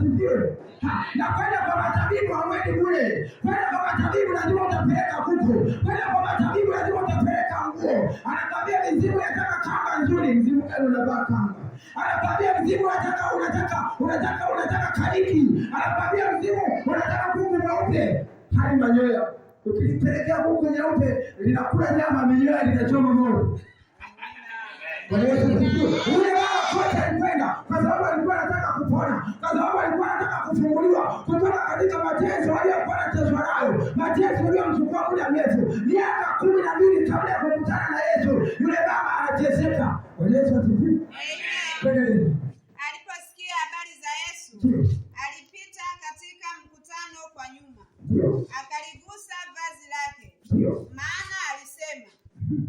Asifiwe. Na kwenda kwa matabibu hauendi bure. Kwenda kwa matabibu lazima utapeleka kuku. Kwenda kwa matabibu lazima utapeleka nguo. Anakwambia mizimu inataka kanga nzuri, mzimu gani unavaa kanga? Anakwambia mzimu unataka unataka unataka unataka kaniki. Anakwambia mzimu unataka kuku mweupe. Hali manyoya. Ukilipelekea kuku nyeupe linakula nyama, minyoya linachoma moto. Bwana Yesu asifiwe. Yule mama kote alikwenda kwa sababu alikuwa anataka kupona, kwa sababu alikuwa anataka kufunguliwa kutoka katika mateso aliyokuwa anateswa nayo, mateso aliyomchukua muda mrefu, miaka 12 kabla ya kukutana na Yesu. Yule mama anateseka. Bwana Yesu asifiwe. Twende. Aliposikia habari za Yesu, alipita katika mkutano kwa nyuma, akaligusa vazi lake, maana alisema,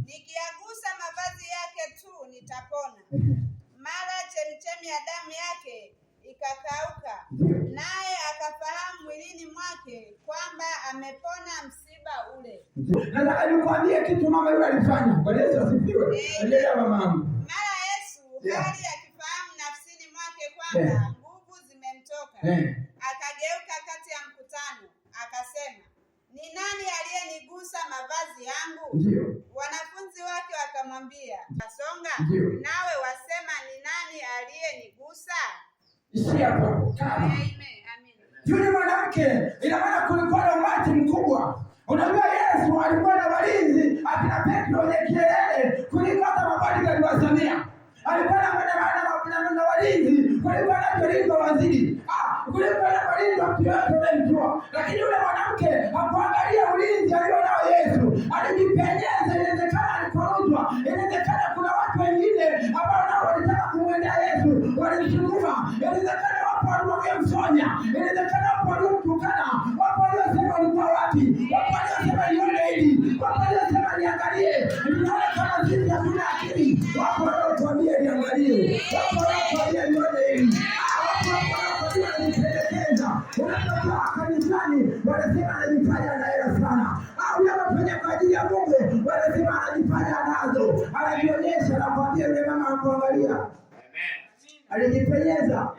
nikiyagusa mavazi yake tu nitapona. Mara chemchemi ya damu yake ikakauka, naye akafahamu mwilini mwake kwamba amepona msiba ule. Nataka nikwambie kitu mama yule alifanya. Bwana Yesu asifiwe. Endelea mamangu. Mara Yesu hali akifahamu nafsini mwake kwamba nguvu zimemtoka, akageuka kati ya mkutano akasema, ni nani aliyenigusa mavazi yangu? Wanafunzi wake wakamwambia, Kasonga, nawe wasema ni nani aliyenigusa? Ishia hapo. Kama yule mwanamke, ina maana kulikuwa na umati mkubwa. Unajua Yesu alikuwa na walinzi akina Petro wenye kielele kuliko hata mabodyguard wa Samia. Alikuwa na walinzi kuliko anavyolindwa waziri, kuliko anavyolindwa mtu yoyote unayemjua. Lakini yule mwanamke hakuangalia ulinzi alionao Yesu, alijipenyeza. Inawezekana alikoruzwa, inawezekana kuna watu wengine ambao nao walitaka kumwendea Yesu, walimsukuma. Inawezekana wapo waliomsonya, inawezekana wapo waliomtukana, wapo waliosema walikuwa wapi, wapo waliosema nione hili, wapo waliosema niangalie, nione kama sisi hatuna akili, wapo wanaotuambia niangalie, wapo wanaotuambia nione hili, wapo wanaotuambia wanajipendekeza. Unapotoka kanisani wanasema anajifanya ana hela sana, au unapofanya kwa ajili ya Mungu wanasema anajifanya anazo, anajionyesha. Nakwambia yule mama hakuangalia, alijipenyeza.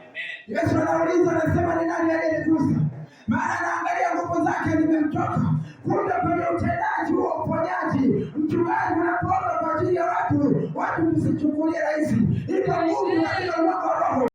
Yesu anauliza, anasema ni nani aliyenigusa? Maana anaangalia nguvu zake zimemtoka. Kumbe kwenye utendaji huo uponyaji, mchungaji, unapoomba kwa ajili ya watu, watu tusichukulie rahisi. Ipo nguvu katika uwako